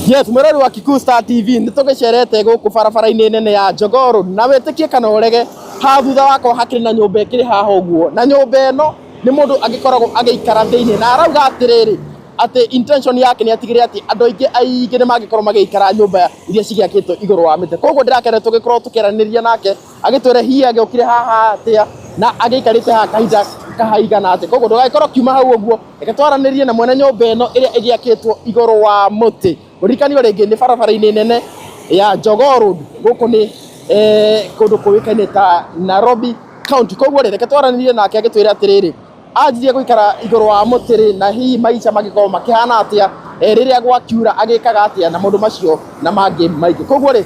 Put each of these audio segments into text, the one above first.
Yes, mwĩrori wa Kikuyu Star TV nĩ tũgĩcerete gũkũ barabara-inĩ nene ya Jogoo Road na wĩtĩkie kana ũrege, haha thutha wakwa hakĩrĩ na nyũmba ĩkĩrĩ haha ũguo, na nyũmba ĩno nĩ mũndũ agĩkoragwo agĩikara thĩinĩ, na arauga atĩrĩrĩ atĩ intention yake nĩ atigĩrĩre atĩ andũ aingĩ aingĩ nĩ mangĩkorwo magĩikara nyũmba iria cigĩakĩtwo igũrũ wa mĩtĩ. Koguo ndĩrakena tũgĩkorwo tũkĩaranĩria nake agĩtwĩre hihi agĩũkire haha atĩa na agĩikarĩte haha kahinda kahaigana atĩa. Koguo ndũgagĩkorwo ũkiuma hau ũguo, reke twaranĩrie na mwene nyũmba ĩno ĩrĩa ĩgĩakĩtwo igũrũ wa mũtĩ. Ũririkanio rĩngĩ nĩ barabara-inĩ nene ya Jogoo Road, gũkũ nĩ kũndũ kũĩkaine ta Nairobi County. Koguo rĩ, reke twaranĩrie nake agĩtwĩre atĩrĩrĩ, anjirie gũikara igũrũ wa mũtĩ rĩ, na hihi maica magĩkorwo makĩhana atĩa, rĩrĩa gwakiura agĩkaga atĩa, na maũndũ macio na mangĩ maingĩ. Koguo rĩ,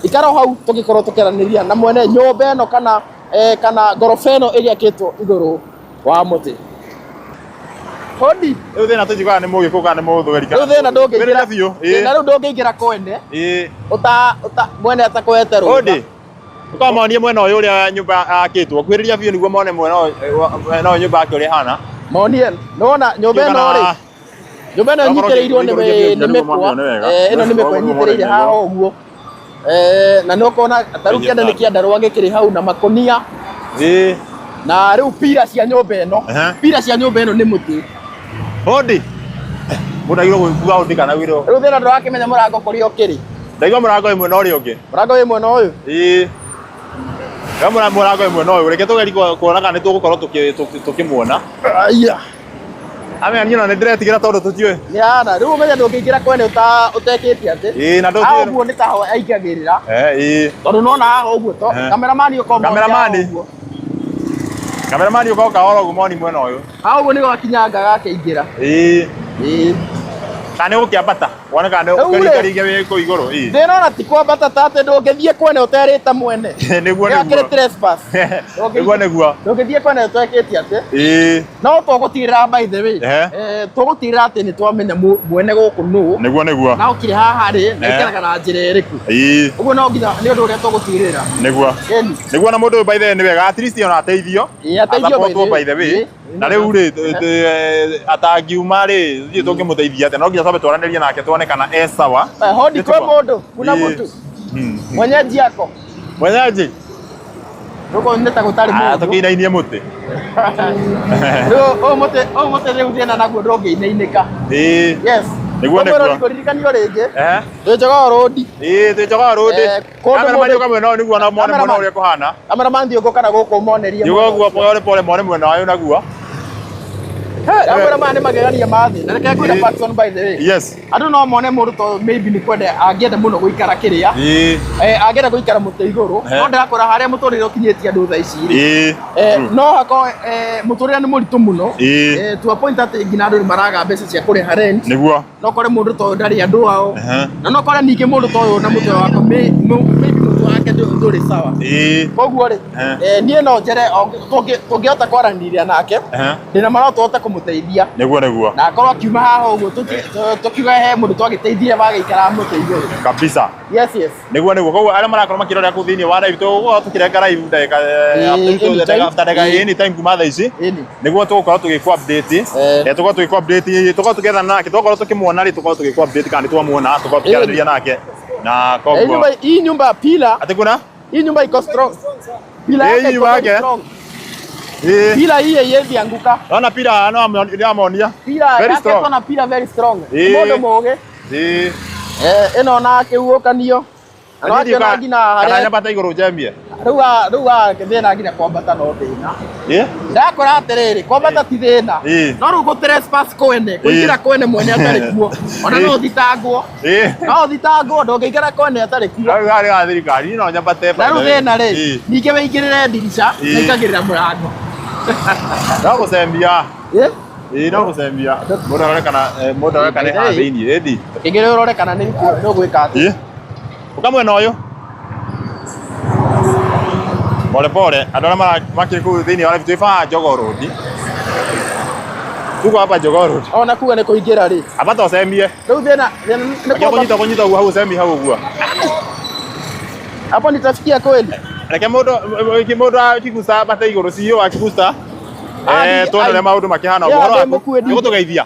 ikara o hau tũgĩkorwo tũkĩaranĩria na mwene nyũmba ĩno kana kana ngoroba ĩno ĩgĩakĩtwo igũrũ wa mũtĩ. Hodi. Rĩu thĩna tũtiugaga nĩ mũgĩkũyũ kana nĩ mũthweri Rĩu thĩna ndũngĩingĩra Wĩrĩre biũ. Ĩĩ. Thĩna rĩu ndũngĩingĩra kwene Ĩĩ. ũta ũta mwene atakũhete rũtha. Hodi. Ũkamonie mwena ũyũ ũrĩa nyũmba yakĩtwo. Kuhĩrĩria biũ nĩguo mone mwena ũyũ mwena ũyũ nyũmba yake ũrĩa ĩhana. Monie nĩwona nyũmba ĩno rĩ, nyũmba ĩno ĩnyitĩrĩirwo nĩ nĩ mĩkwa, ĩno nĩ mĩkwa ĩnyitĩrĩire haha ũguo, na nĩ ũkuona ta rĩu kĩanda nĩ kĩandarũa gĩkĩrĩ hau na makũnia. Na rĩu pira cia nyũmba ĩno, pira cia nyũmba ĩno nĩ mũtĩ. Hodi. Mũndũ agĩrĩirwo gwĩkua hodi kana agĩrĩirwo. Rĩu thĩna ndũrakĩmenya mũrango kũrĩa ũkĩrĩ. Ndaigua mũrango wĩ mwena ũrĩa ũngĩ. Mũrango wĩ mwena ũyũ? Ĩĩ. Ndaigua mũrango wĩ mwena ũyũ. Reke tũgerie kuona kana nĩ tũgũkorwo tũkĩmuona. Aya. Amenya niĩ ona nĩ ndĩretigĩra tondũ tũtiũĩ. Nĩ hana, rĩu ũmenye ndũngĩingĩra kwene ũtekĩte atĩ. Ĩĩ na ndũtiũĩ. Haha ũguo nĩ taho aingagĩrĩra. Ĩĩ. Tondũ nĩwona haha ũguo to cameraman ũka ũmone haha Cameraman. ũguo. Cameraman ũka ũkahora ũguo moni mwena ũyũ. Haha ũguo nĩho akinyangaga akĩingĩra. Ĩĩ. Ĩĩ. Kana nĩ gũkĩambata wone kana nĩ Rĩu rĩ, ũkĩringaringe wĩ kũu igũrũ. Ĩĩ. Thĩna ona ti kwambata ta atĩ ndũngĩthiĩ kwene ũterĩte mwene. Nĩguo Ĩyo nĩguo. akĩrĩ trespass. Nĩguo nĩguo. Ndũngĩthiĩ kwene ũtekĩte atĩ. Ĩĩ. No tũgũtigĩrĩra by the way. Tũgũtigĩrĩra atĩ nĩ twamenya mwene gũkũ nũ. Nĩguo nĩguo. Na okire haha rĩ, na aikaraga na njĩra ĩrĩkũ. Ĩĩ. Ũguo no nginya nĩ ũndũ ũrĩa tũgũtigĩrĩra. Nĩguo. Ĩni. Nĩguo na mũndũ ũyũ by the way nĩ wega at least ona ateithio. Ĩĩ ateithio by the by the way. Na rĩu rĩ atangiuma rĩ ithuĩ tũngĩmũteithia atĩa? No nginya twambe twaranĩrie nake tuone kana e sawa. Hodi kwĩ mũndũ, kuna mũtu. Mwenyeji ako. Mwenyeji. Gũkũ nĩ ta gũtarĩ Ah, mũndũ. tũkĩinainie mũtĩ. Rĩu ũyũ mũtĩ ũyũ mũtĩ rĩu thĩna naguo ndũngĩinainĩka. Ĩĩ. Yes. Nĩguo Ũguo nĩguo. Ngũririkanio rĩngĩ. Ehe. Twĩ Jogoo Road. Ĩĩ twĩ Jogoo Road. Kũndũ Cameraman mũndũ- ũka mwena ũyũ nĩguo ona mone mwena Cameraman. ũrĩa kũhana. Cameraman thiĩ ũguo kana gũkũ monerie. Nĩguo guo pole pole mone mwena ũyũ naguo. Ndamwĩra maya nĩ magegania ma thĩ. Na reke ngwĩre Ĩĩ. Patson by the way. Yes. Andũ no mone mũndũ to maybe nĩ kwenda angĩenda mũno gũikara kĩrĩa. Ĩĩ. Angĩenda gũikara mũtĩ igũrũ. No ndĩrakwĩra harĩa mũtũrĩre ũkinyĩtie andũ thaa ici rĩ. Ĩĩ. No hakorwo mũtũrĩre nĩ mũritũ mũno. Ĩĩ. To a point atĩ nginya andũ nĩ maraga mbeca cia kũrĩha rent. Nĩguo. No kore mũndũ ta ũyũ ndarĩ andũ ao. Ehe. Na no kore ningĩ mũndũ ta ũyũ na mũtwe wake maybe mũtwe wake ndũrĩ sawa. Ĩĩ. Koguo rĩ, niĩ no njere tũngĩhota kwaranĩria nake, ndĩna ma no tũhote kũmũteithia. Nĩguo nĩguo. Na akorwo akiuma haha ũguo tũkiuge he mũndũ twagĩteithire wagĩikaraga mũtĩ igũrũ. Kabisa. Yes, yes. Nĩguo nĩguo. Koguo arĩa marakorwo makĩrorera kũu thĩinĩ wa live tũgũkorwo tũkĩrenga live ndagĩka Anytime. after ndagĩka anytime kuma thaa ici. Ĩni. Nĩguo tũgũkorwo tũgĩkũ update. Tũgũkorwo tũgĩkũ update, tũgũkorwo tũgĩethana nake, tũgũkorwo tũkĩmuona rĩ, tũgũkorwo tũgĩkũ update kana nĩ twamuona, tũgũkorwo tũkĩaranĩria nake. Na koguo Hii nyumba pila. Atĩ kuna? Hii nyumba iko strong. Pila Hii yake iko nyumba very yake? strong. Ĩĩ. Pila hii haiwezi anguka. Ona pila no amonia. Pila Very yake strong. tona pila very strong. Ĩĩ. Mũndũ mũgĩ. Ĩĩ. Ĩno na kĩhuhũkanio. Na no akĩona nginya Kana harĩa nyambate igũrũ njemie. Rĩu thĩna nginya kwambata no thĩna. Ĩĩ. Ndakwĩra atĩrĩrĩ, kwambata ti thĩna. Ĩĩ. No rĩu gũ trespass kwene, kũingĩra kwene mwene atarĩ kuo. Ona no ũthitangwo. Ĩĩ. No ũthitangwo, ndũngĩingĩra kwene atarĩ kuo. Rĩu harĩ wa thirikari no nyambate. Na rĩu thĩna rĩ, Ĩĩ. ningĩ wĩingĩrĩre ndirica, Ĩĩ. naingagĩrĩra mũrango. No gũcembia. Ĩĩ. Ĩĩ no gũcembia. Mũndũ arore kana mũndũ arore kana haha thĩinĩ. Ĩthi. Kĩngĩrĩ ũrore kana nĩ ũgwĩka atĩa. Ĩĩ. Ũka mwena ũyũ. Pole pole, andũ arĩa makĩrĩ kũu thĩinĩ wa live twĩ bara Jogoo Road. Tuko hapa Jogoo Road. Ona kuga nĩ kũingĩra rĩ. Ambata ũcemie. Rĩu thĩna thĩna nĩ Akia kwamba kũnyita kũnyita ũguo hau ũcemie hau ũguo. Hapo nitafikia kweli. Reke mũndũ mũndũ akiguca ambate igũrũ CEO akiguca. Ah, Tuone ũrĩa maũndũ makĩhana Yeah, ũguo. Ũhoro ndĩ waku? mũkuĩ Nĩ gũtũgeithia.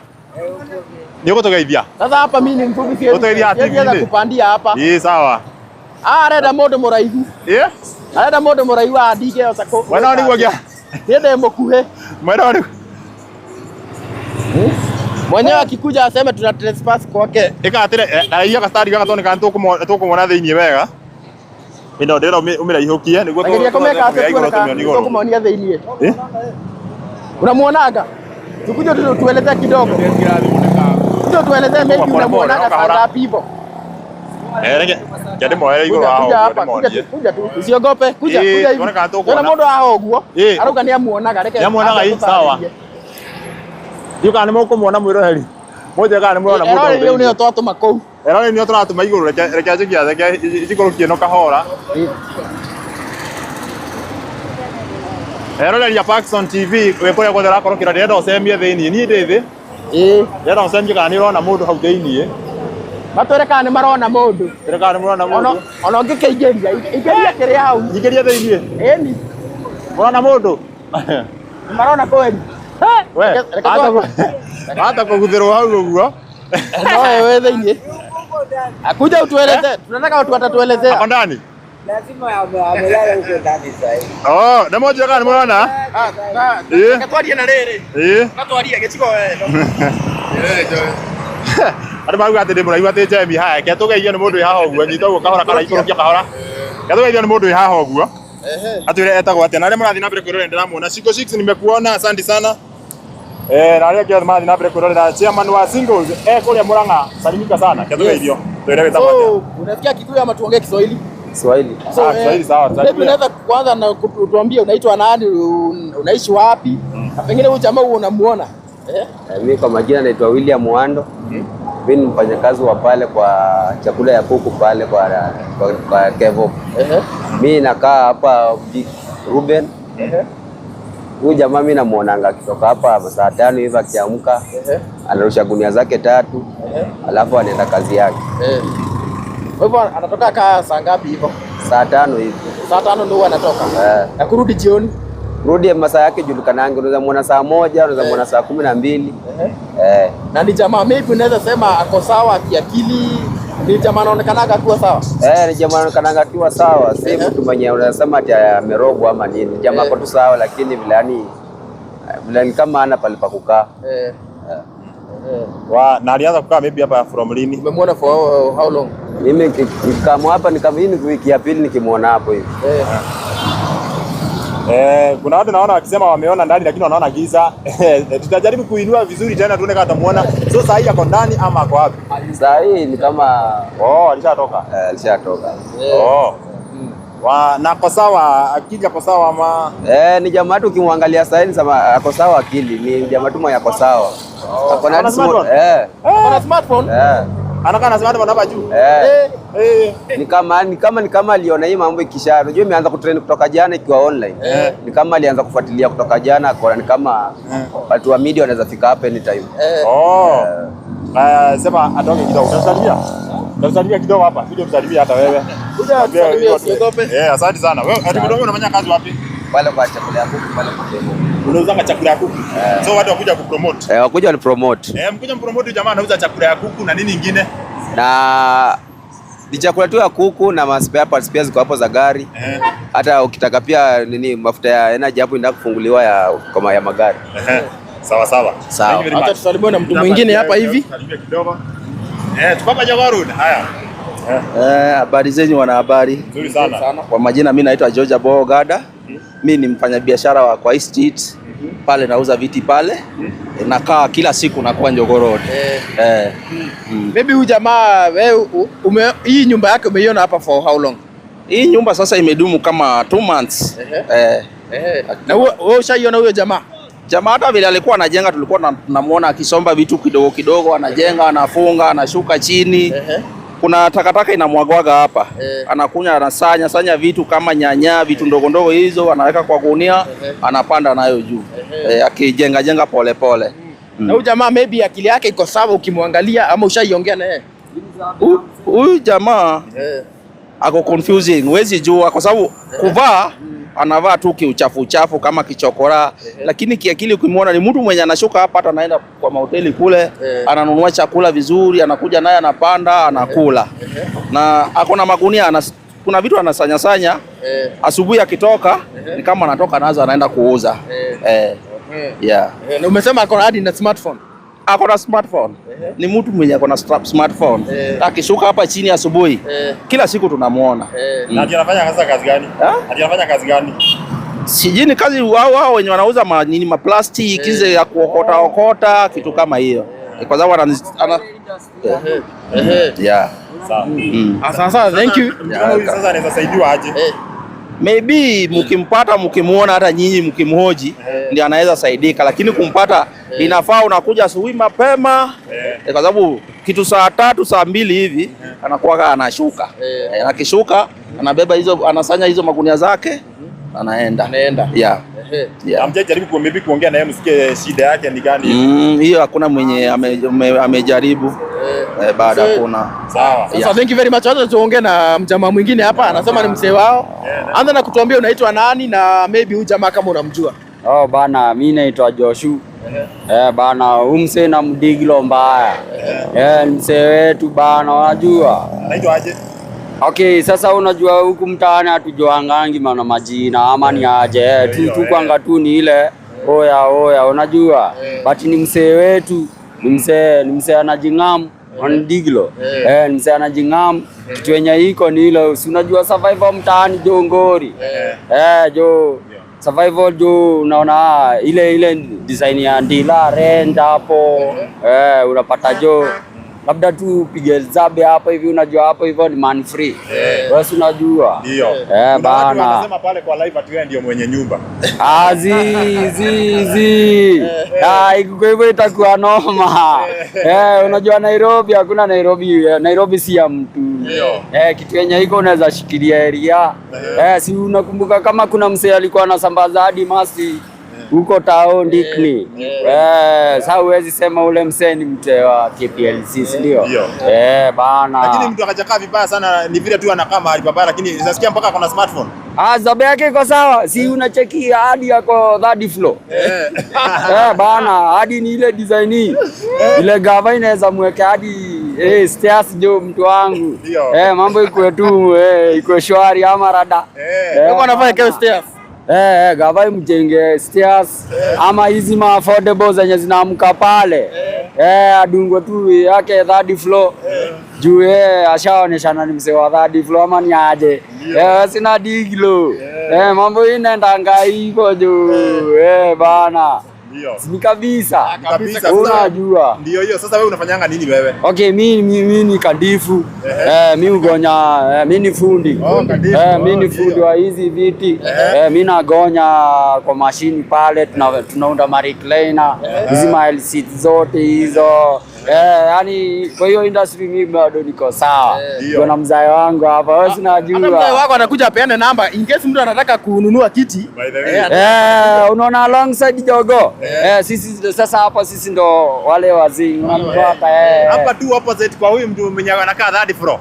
Nĩ ũgũtũgeithia? Sasa hapa mimi ni mfupi, siwezi. Utageithia Siwezi TV-inĩ? weza kupandia hapa. Ĩĩ sawa. Ah, arenda mũndũ mũraihu. Ĩĩ? Arenda mũndũ mũraihu andingĩhota kũ. Mwena ũrĩkũ gĩa? Niĩ ndĩ mũkuhĩ. Mwena ũrĩkũ? Mwenyewe akikuja aseme tuna trespass kwake. Ĩka atĩrĩ, raihia gacitari gaka tuone kana nĩtũkũmwona thĩiniĩ wega. Ĩno ndĩrenda ũmĩraihũkie nĩguo Geria kũmeka atĩa tuone kana tũmĩone igũrũ. tũkũmonia thĩiniĩ. Ĩ? Unamuonaga? Tukuje tu tuelezee kidogo. Kuja tuelezee maybe Pole, pole, unamuonaga saa kahora. ngapi hivyo. Eh, reke ndĩmoere igũrũ Kuja haha kuja ũguo hapa, kuja ndĩmonie. tu, kuja tu. Usiogope, kuja Ĩ, kuja hivi. tuone kana tũkuona. Tena mũndũ haha ũguo. Ĩ. Arauga nĩ amuonaga, reke. Nĩamuonaga, ambe ĩ, sawa. atũtarĩrie. Ndiũĩ kana nĩmũkũmuona mwĩroreri. Mũnjĩre kana nĩmũrona mũndũ hau Eroreri rĩu thĩiniĩ. nĩyo twatũma kũu. Eroreri nĩo tũratũma igũrũ, reke njĩkie, reke njikũrũkie ĩno kahora. Eroreri a Parkson TV wĩ kũrĩa guothe ũrakorwo ũkĩrora, ndĩrenda ũcemie thĩiniĩ, niĩ ndĩ thĩ. Ĩ. Ndĩrenda ũcemie kana nĩ ũrona mũndũ hau thĩiniĩ. Matwĩre kana nĩ marona mũndũ. Ndĩrenda kana nĩ mũrona Ona mũndũ. ona ũngĩkĩingĩria, ingĩria kĩrĩa hau. Nyingĩrie thĩiniĩ. Ĩni, Mũrona mũndũ? nĩ marona kweli. We, Reke hata kũguthĩrwo hau ũguo. No wewe thĩiniĩ. Akuja utueleze, tunataka watu watatuelezea. Ako ndani? Lazima amelala huko ndani sasa hivi. Oh, nĩ mũnjĩre kana nĩ mũrona? Ĩ. Reke twarie na rĩrĩ. Ĩ. Gatwarie gĩcigo we. Andũ marauga atĩ ndĩ mũraihu atĩ Jemi. Haya, reke tũgeithio nĩ mũndũ wĩ haha ũguo. Nyita ũguo kahora kana ikũrũkia kahora. Reke tũgeithio nĩ mũndũ wĩ haha ũguo. Atwĩre etagwo atĩa. Na arĩa mũrathiĩ na mbere kwĩrorera ndĩramuona. Shiko Shix nimekuona, asante sana. Na arĩa angĩ othe marathiĩ na mbere kwĩrorera chairman wa singles kũrĩa Murang'a, salimika sana. Reke tũgeithio. Twĩre wĩtagwo atĩa. So, unasikia Kikuyu ama tuongee Kiswahili? Kiswahili. So, Ah, Kiswahili sawa, maybe tusalimie. unaweza kuanza na kutuambia unaitwa nani, unaishi wapi? Na pengine huyu jamaa huo unamuona. Eh? Mimi kwa majina naitwa William Wando. Mimi ni mfanyakazi wa pale kwa chakula ya kuku pale kwa Kevo. Mimi nakaa hapa Ruben. Huyu jamaa mimi namuonanga akitoka hapa saa 5 hivi akiamka. Anarusha gunia zake 3. Alafu anaenda kazi yake. Kwa hivyo anatoka kaa saa ngapi hivyo? Saa 5 hivi. Saa 5 ndio huwa anatoka. Na kurudi jioni? Rudi masaa yake julikanange, unaweza muona saa 1, unaweza muona saa 12. Na ni jamaa maybe unaweza sema ako sawa kiakili, ni jamaa anaonekanaga akiwa sawa. Ni jamaa anaonekanaga akiwa sawa, si mtu mwenye unasema ati amerogwa ama nini. Jamaa ako tu sawa, lakini vile ni kama hana pale pa kukaa. Wa, na alianza kukaa maybe hapa from lini? Umemwona for how long? Mimi kama hapa ni kama hii ni wiki ya pili nikimuona hapo hivi. Kuna watu naona wakisema wameona ndani lakini wanaona giza. Tutajaribu kuinua vizuri tena tuone kama tutamuona. So saa hii ako ndani ama ako wapi? Saa hii ni kama Oh, alishatoka. Alishatoka. Oh. Wa, na ako sawa, akili ako sawa ama? Ni jamaa tu ukimwangalia saa hii ni sama ako sawa akili, ni jamaa tu mwenye ako sawa. Ako na Ana smartphone? Ako na smartphone? Anakaa na smartphone hapa juu. Ni kama aliona hii mambo ikisha, unajua imeanza kutrend kutoka jana ikiwa online. Ni kama alianza kufuatilia kutoka jana, akaona ni kama watu wa media wanaweza fika hapa anytime. Oh. Sema atoke kidogo. Utasalimia? Utasalimia kidogo hapa. Kuja tusalimie hata wewe. Kuja tusalimie, usiogope. Asante sana. Wewe ati mdogo unafanya kazi wapi? Pale kwa chakula ya kuku pale kwa Kevo. Unauza chakula ya kuku. So watu wakuja kupromote. Wakuja ni promote. Mkuja mpromote jamaa anauza chakula ya kuku na nini nyingine? Na ni chakula tu ya kuku na ma spare parts pia ziko hapo za gari. Hata ukitaka pia nini mafuta ya energy hapo inataka kufunguliwa ya kama ya magari. Sawa sawa. Sawa. Thank you very Acha much. tusalimiwe na mtu mwingine hapa hivi. Tusalimie kidogo. Tuko hapa Jogoo Road. Haya. Habari zenyu wanahabari. Nzuri sana. Kwa majina mimi naitwa George Bogada. Mimi ni mfanyabiashara wa kwa Street. Pale nauza viti pale. Nakaa kila siku nakuwa Jogoo Road. Maybe huyu jamaa wewe hii nyumba yake umeiona hapa for how long? Hii nyumba sasa imedumu kama 2 months. Na wewe ushaiona huyo jamaa? Jamaa hata vile alikuwa anajenga tulikuwa tunamuona akisomba vitu kidogo kidogo, anajenga, anafunga, anashuka chini. Kuna takataka inamwagwaga hapa. Anakunya, anasanya sanya vitu kama nyanya, vitu ndogo ndogo hizo anaweka kwa gunia, anapanda nayo juu. Akijenga jenga pole pole. Na huyu jamaa maybe akili yake iko sawa ukimwangalia ama ushaiongea naye? Huyu jamaa ako confusing, huwezi jua kwa sababu kuvaa Anavaa tu kiuchafu uchafu kama kichokora, lakini kiakili ukimwona ni mtu mwenye anashuka hapa, hata anaenda kwa mahoteli kule, ananunua chakula vizuri, anakuja naye anapanda, anakula. Na ako na magunia kuna vitu anasanyasanya. Asubuhi akitoka ni kama anatoka nazo anaenda kuuza. Yeah. Na umesema ako hadi na smartphone. Ako na smartphone. Ni mtu mwenye ako na smartphone. Akishuka hapa chini asubuhi, kila siku tunamuona. Na ati anafanya sasa kazi gani? Ati anafanya kazi gani? Sijui ni kazi wao wenye wanauza ma, nini ma plastic hizi ya kuokota okota kitu kama hiyo. Kwa sababu ana yeah. Sawa. Sasa thank you. Mtu kama huyu sasa anaweza saidiwa aje? Maybe mkimpata, mkimuona, hata nyinyi mkimhoji ndio anaweza saidika, lakini kumpata inafaa unakuja asubuhi mapema, kwa sababu kitu saa 3 saa 2 hivi anakuwa anashuka. Akishuka anabeba hizo, anasanya hizo magunia zake anaenda. Anaenda. Yeah. Yeah. Hamjajaribu maybe kuongea na yeye msikie shida yake ni gani? Hiyo hakuna mwenye amejaribu. Bado hakuna. Sawa. Sasa thank you very much. Wacha tuongee na mjamaa mwingine hapa, anasema ni mzee wao. Anza na kutuambia unaitwa nani na maybe huyu jamaa kama unamjua. Oh bana, mimi naitwa Joshu. Bana, huyu mzee na mdigilo mbaya. Ni mzee wetu bana, unajua. Anaitwa aje? Okay, sasa unajua huku mtaani hatujuangangi mana majina ama ni aje. Tu kwanga tu ni ile oya oya, unajua. But ni mzee wetu, ni mzee anajingam. Ondiglo. Ni mzee anajingam. Kitu yenye iko ni ile, si unajua survival mtaani jo ngori. Jo survival jo, unaona ile design ya ndila rent hapo. Unapata jo labda tu upige zabe hapo hivi, unajua hapo hivyo ni man free. Wewe si unajua. Ndio. Bana. Wanasema pale kwa live ati wewe ndio mwenye nyumba. Zi. Kwa hivyo itakuwa noma. Unajua Nairobi hakuna Nairobi, Nairobi si ya mtu. Kitu yenye iko unaweza shikilia area. Si unakumbuka kama kuna msee alikuwa anasambaza hadi masi huko town Dikni. Sasa huwezi sema ule msee ni mte wa KPLC, si ndio? Bana. Lakini mtu akachakaa vibaya sana, ni vile tu anakaa mahali pabaya, lakini unasikia mpaka kuna smartphone. Zabe yake iko sawa, si unacheki hadi yako third floor. Bana, hadi ni ile design hii. Ile gava inaweza mweke hadi stairs jo mtu wangu. Mambo iko tu iko shwari ama rada. Yuko anafanya kwa stairs. Gava mjenge stairs ama hizi ma affordable zenye zinaamka pale. Adungwe tu yake third floor. Juu ashaoneshana ni mzee wa third floor ama ni aje. Sina diglo. Mambo hii inaendanga hivyo juu. Bana. Ndio. Ni kabisa. Kabisa. Unajua. Ndio hiyo. Sasa wewe unafanyanga nini wewe? Okay, mimi ni kandifu. Mimi ugonya, mimi ni fundi. Mimi ni fundi wa hizi viti. Mimi nagonya kwa mashini pale, tunaunda ma recliner, hizi ma LC zote hizo. Yani kwa hiyo industry mimi bado niko sawa. Kuna mzae wangu hapa, wewe unajua. Hata mzae wako anakuja apeane namba in case mtu anataka kununua kiti. By the way. Unaona alongside Jogo. Sisi sasa hapa sisi ndo wale wazee unanipata. Hapa tu opposite kwa huyu mtu mwenye anakaa third floor.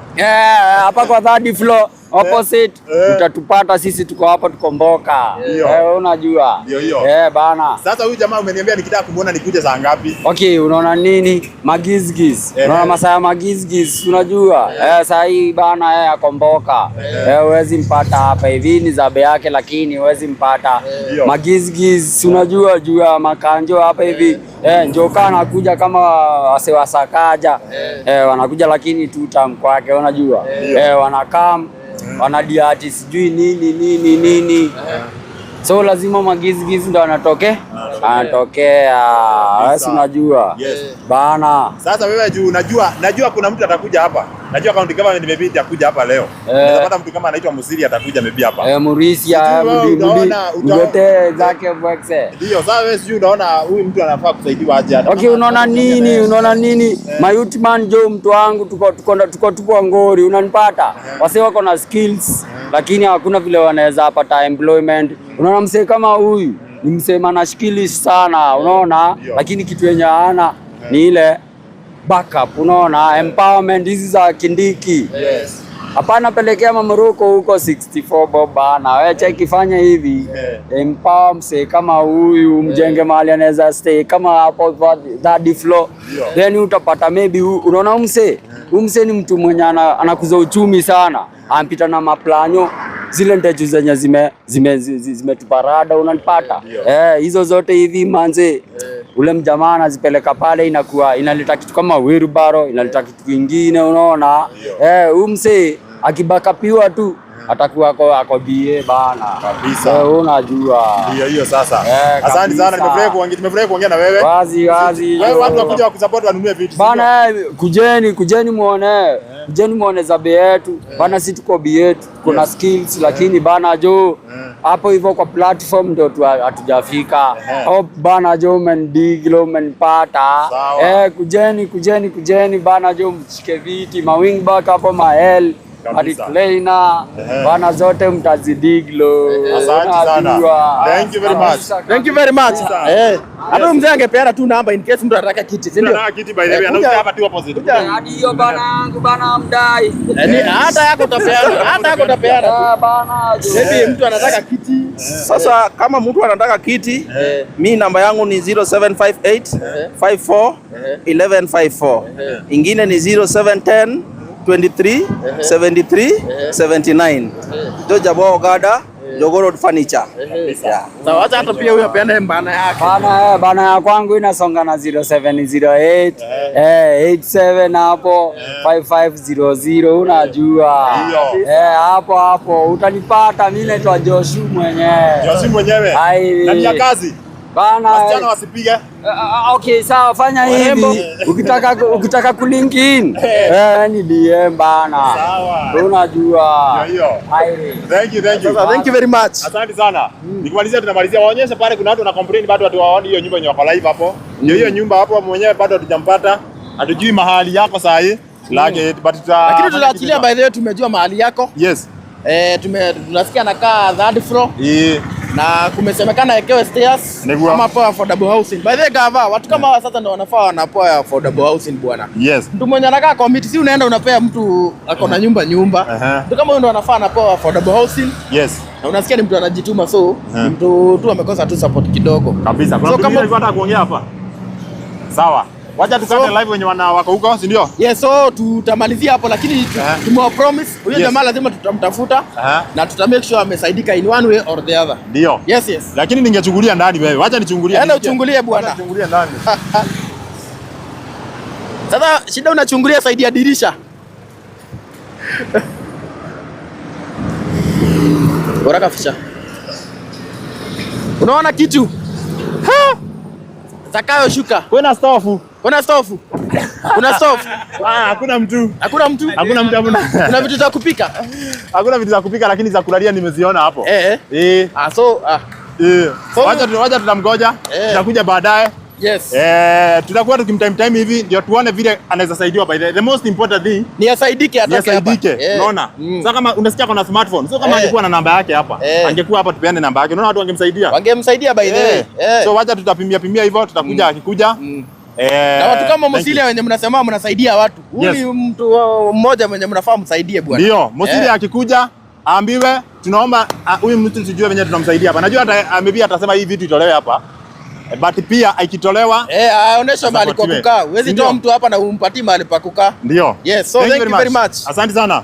Hapa kwa third floor opposite utatupata sisi, tuko hapa tuko mboka. Unajua. Ndio hiyo. Bana. Sasa huyu jamaa umeniambia nikitaka kumuona nikuje saa ngapi? Okay, unaona nini? Magizgiz. Unaona masaa ya magizgiz, unajua? Saa hii bana akomboka. Huwezi mpata hapa hivi ni zabe yake, lakini huwezi mpata. Magizgiz, unajua juu ya makanjo hapa hivi. Njoka anakuja kama wasewasakaja. Wanakuja lakini tu tam kwake, unajua. Wanakam wanadiati sijui nini nini nini. So lazima magizgiz ndo anatokea. Wewe unajua. Yes. Bana. Sasa wewe juu najua kuna mtu atakuja hapa. Najua county government maybe itakuja hapa leo. Unaweza mtu kama anaitwa Musiri atakuja maybe hapa. Murisia mgote zake bwekse. Ndio, sasa wewe sijui unaona huyu mtu anafaa kusaidiwa aje hata. Okay, unaona nini? Unaona nini? My man jo mtu wangu tuko ngori, unanipata? Wase wako na skills lakini hakuna vile wanaweza pata employment. Unaona msee kama huyu ni msee manashikili sana, unaona? Lakini kitu yenye hana ni ile backup, unaona? Empowerment hizi za Kindiki. Yes. Hapana, pelekea mamruko huko 64 bob bana. Wewe cheki, fanya hivi. Empower msee kama huyu, mjenge mahali anaweza stay kama hapo third floor. Then utapata maybe unaona huyu msee, huyu msee ni mtu mwenye anakuza uchumi sana. Ampita na maplanyo zile ndeju zenye zimetuparada unanipata. Hizo zote hivi manze. Ule mjamaa anazipeleka pale, inakuwa inaleta kitu kama wheelbarrow, inaleta kitu kingine unaona. Huyu msee akibakapiwa tu atakuwa ako bie bana. Kabisa. Unajua. Ndio hiyo sasa. Asante sana, Kabisa. nimefurahi kuongea na wewe. Wazi wazi. Wewe watu wakuja wakusupport wanunue vitu. Bana, kujeni muone. Kujeni muone zabe yetu. Bana, si tuko bi yetu. Kuna skills lakini bana jo hapo hivyo kwa platform ndio hatujafika. Hope bana jo umendiglo umenipata. Sawa. Kujeni bana jo mshike viti ma wingback hapo ma L Kabisa. recliner bana zote mtazidiglo. Asante sana. Unajua. Thank you very much. Thank you very much. Hata huyu mzee angepeana tu namba in case mtu anataka kiti, si ndio? Tunataka kiti by the way, anauza hapa tu opposite. Hadi hiyo bana yangu bana mdai. Hata yako utapeana, hata yako utapeana tu. Bana jo. Maybe mtu anataka kiti. Sasa kama mtu anataka kiti, mi namba yangu ni 0758 54 1154. Ingine ni 0710 23 73 79. Joja Ogada, Jogoo Road Furniture. Yeah. Sawa, acha hata pia huyo apeane mbana yake. Bana, bana ya kwangu inasonga na 0708 87 hapo 5500 unajua. Hapo hapo utanipata, mimi naitwa Joshu mwenyewe. Joshi mwenyewe. Ai. Na ni ya kazi. Bana, Wasichana wasipige. Okay, sawa, fanya hivi. Ukitaka kulink in, ni DM bana. Sawa. Unajua. Ndio hiyo. Ai. Thank you, thank you. Sasa thank you very much. Asante sana. Nikimalizia tunamalizia waonyeshe pale kuna watu wana complain bado watu waoni hiyo nyumba yenye wako live hapo. Ndio hiyo nyumba hapo mwenyewe bado hatujampata. Hatujui mahali yako saa hii. Lakini but tuta Lakini tutaachilia by the way, tumejua mahali yako. Yes. Tunasikia anakaa third floor na kumesemekana ekewe stairs Nigua. ama poa affordable housing. By the way, gava, watu kama hawa sasa ndio wanafaa wanapoa affordable housing bwana. Yes. Mtu mwenye anakaa kwa miti, si unaenda unapea mtu ako na nyumba. Mtu kama huyo ndio anafaa anapewa affordable housing. Yes. Na unasikia ni mtu anajituma, so ni mtu tu amekosa tu support kidogo. Kabisa. Kuna So mtu kama mwingine alikuwa anataka kuongea hapa. Sawa. Wacha tukate live wenye wana wako huko, si ndio? Yes, so tutamalizia hapo lakini tumewa promise huyo jamaa lazima tutamtafuta na tuta make sure amesaidika in one way or the other. Ndio. Yes, yes. Lakini ningechungulia ndani wewe. Wacha nichungulie. Enda uchungulie bwana. Wacha nichungulie ndani. Sasa shida unachungulia saidi ya dirisha. Bora kaficha. Unaona kitu? Ha! Zakayo shuka. Kuna stofu. Kuna stofu. Kuna stofu. Hakuna mtu. Hakuna mtu. Hakuna mtu hakuna. Kuna vitu za kupika. Hakuna vitu za kupika lakini za kulalia nimeziona hapo. So Wacha tutamgoja. Tutakuja baadaye. Yes. Tutakuwa tukimtime time hivi ndio tuone vile anaweza saidiwa by the most important thing Ni asaidike atoke hapa. asaidike. Unaona? Sasa kama unasikia kuna smartphone, sio kama angekuwa na namba yake hapa. Angekuwa hapa tupeane namba yake. Unaona watu wangemsaidia. Wangemsaidia by the way. So wacha tutapimia pimia hivyo tutakuja akikuja. Na watu kama Mosilia wenye mnasema mnasaidia watu. Huyu ni mtu mmoja mwenye mnafaa msaidie bwana. Ndio, Mosilia akikuja aambiwe tunaomba huyu mtu tujue venye tunamsaidia hapa. Najua hata maybe atasema hii vitu itolewe hapa. But pia ikitolewa Aonesha mahali kwa kukaa. Huwezi toa mtu hapa na umpatie mahali pa kukaa. Ndio. Yes, so thank you very much. Asante sana.